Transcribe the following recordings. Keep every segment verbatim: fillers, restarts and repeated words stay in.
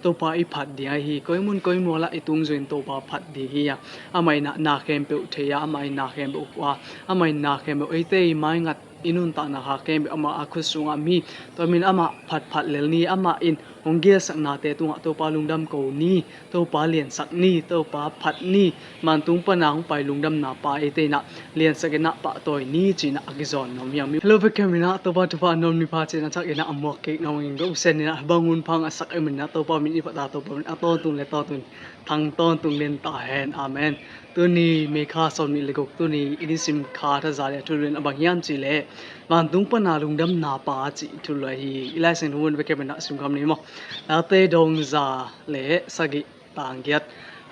Topa i phat ding ahi hi. Koi mun koi mual ah i tung zongin Topa phat ding hi a, amah in ah na khempeuh thei a, amah in na khempeuh pua, amah in na khempeuh eite i maingat i nuntakna kha khempeuh amah a khut sungah om hi. Tua ahih manin amah phatphat lel ni, amah in hong gelsak nate tungah Topa lungdam ko ni, Topa liansak ni, Topa phat ni. Vantung pan a hong pai lungdamna pa eite in ah liansak in ah pahtawi ni ci-in ah a kizawn nuam hi hang. Mihing vekpi in ah Topa thupha a nuam ni pha ci-in ah a thak in ah a muak kik nuam ing. Ka usen in ah bang hun pha a sak ahih manin ah Topa min i phat a, Topa min a tawntung le tawntung thang tawntung den ta hen. Amen. Tuni May kha sawmnih le guk, tuni i nisim kha thaza le a thulu in a bang hiam cih leh vantung pan a lungdamna pa cih thulu ahi hi. I Lai Siangtho mun vekpi in ah simkhawm ni maw. Late dong za le sagih, tang giat.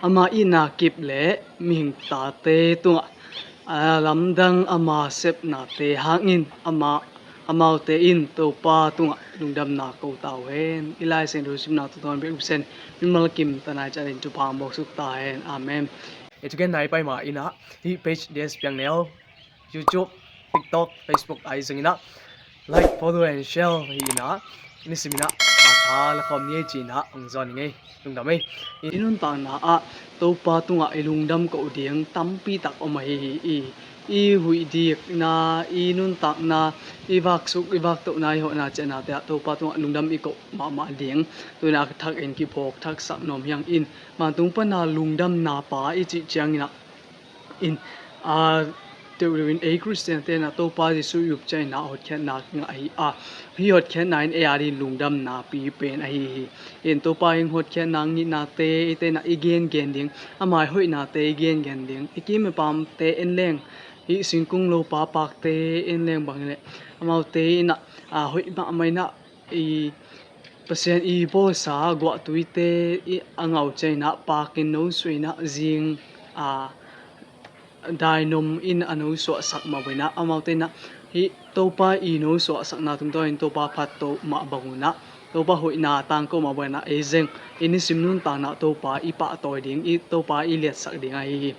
Ama itna kip le mihing tate tungah a lamdang ama sepnate hangin ama, amaute in Topa tungah lungdamna ko ta uh hen. I Lai Siangtho simna tawh tawntung bek uh sen mimal kim ta nai ciat in thupha hong bawlsuk ta hen. Amen. Hi thugen nai pai ma in ah hih page D S Piang Neu, YouTube, TikTok, Facebook ahi zongin ah like, follow and share hi in ah, nisim in ah a tha la khawm ni ei ci-in ah hong zawn ing ei. Lungdam ei. I nuntakna ah Topa tungah i lungdam ko ding tampi tak om ahi hi. I, i huih dikna, i nuntakna, i vaksuk i vaktohna, i hawhna ciahnate ah Topa tungah lungdam i ko mahmah ding. Tuni a thak in kiphawk thaksak nuam hi hang in, vantung pan a lungdamna pa i cih ciangin ah in, a, deuhdeuh in ei Khristian te in ah Topa Jesuh i up ciangin ah hotkhiatna kingah hi a, hih hotkhiatna in ei a dingin lungdamna pi pen ahi hi. In Topa in hotkhiatna ngihnate eite in ah i gengen ding, ama i hoihnate i gengen ding. I kim i pamte en leng, hih singkung lopa pakte en leng bang hi leh amaute in ah, a, hoih mahmah in ah i Pasian i bawlsa guahtuite i a ngau ciangin ah pakin nosuah in ah zing, a, dainom in a nosuahsak mah bangin ah amaute in ah hih Topa i nosuahsakna tungtawnin Topa phat to mah bangun ah, Topa hoihna tangko mah bangin ah ei zong i nisim nuntakna Topa i pahtawi ding, i Topa i liatsak ding ahi hi.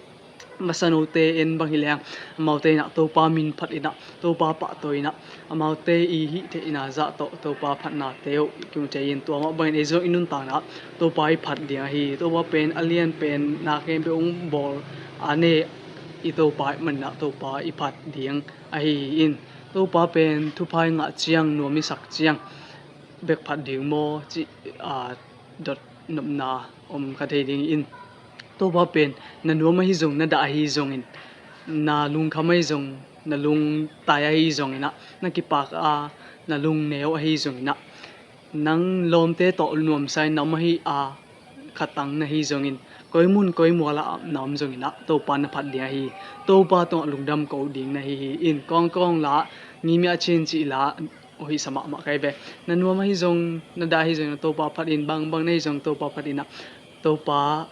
Masa note en bang hi leng amaute in ah Topa min phat in ah, Topa pahtawi in ah, amaute i hih theihna zah tawh Topa phatnate uh kimu thei in, tua mah bangin ei zong i nuntakna ah Topa i phat ding ahi hi. Topa pen a lian pen, na khempeuh hong bawl a ne i Topa ahih manin ah Topa i phat ding ahi hi. In Topa pen thupha i ngah ciang, nuam i sak ciang bek phat ding maw cih, a, dot nopna om kha thei ding in, Topa pen na nuam ahi zong, na dah ahi zongin, na lungkham ahi zong, na lungtai ahi zongin ah, na kipak a, na lungneu ahi zongin ah, nang lawmte tawh nuamsa in na om ahi a, khatang na hi zongin, koi mun koi mual ah na om zongin ah Topa na phat ding ahi hi. Topa tungah lungdam ko ding na hi hi. In kawngkawng la, ngimia cin cih la, hoih sa mahmah ka hi ve. Na nuam ahi zong, na dah ahi zong, na Topa phat in, bangbang na hi zong Topa phat in ah, Topa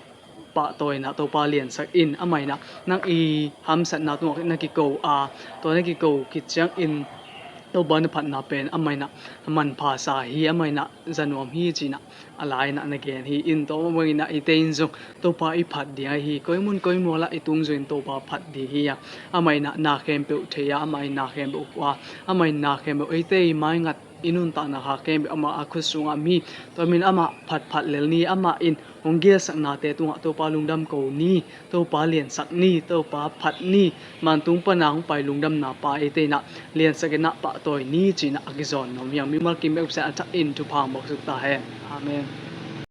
pahtawi in ah, Topa liansak in, amah in ah nang i hamsatna tungah na kiko a, tua na kiko khit ciangin Topa na phatna pen amah in ah a manpha sa hi, amah in ah za nuam hi ci-in ah a lai in ah na gen hi. In tua mah bangin ah eite in zong Topa i phat ding ahi hi. Koi mun koi mual ah i tung zongin Topa phat ding hi a, amah in ah na khempeuh thei a, amah in na khempeuh pua, amah in na khempeuh eite i maingat i nuntakna kha khempeuh amah a khut sungah om hi. Tua ahih manin amah phatphat lel ni, amah in hong gelsak nate tungah Topa lungdam ko ni, Topa liansak ni, Topa phat ni. Vantung pan a hong pai lungdamna pa eite in ah liansak in ah pahtawi ni ci-in ah a kizawn nuam hi hang. Mimal kim bek uh sen a thak in thupha hong bawlsuk ta hen. Amen.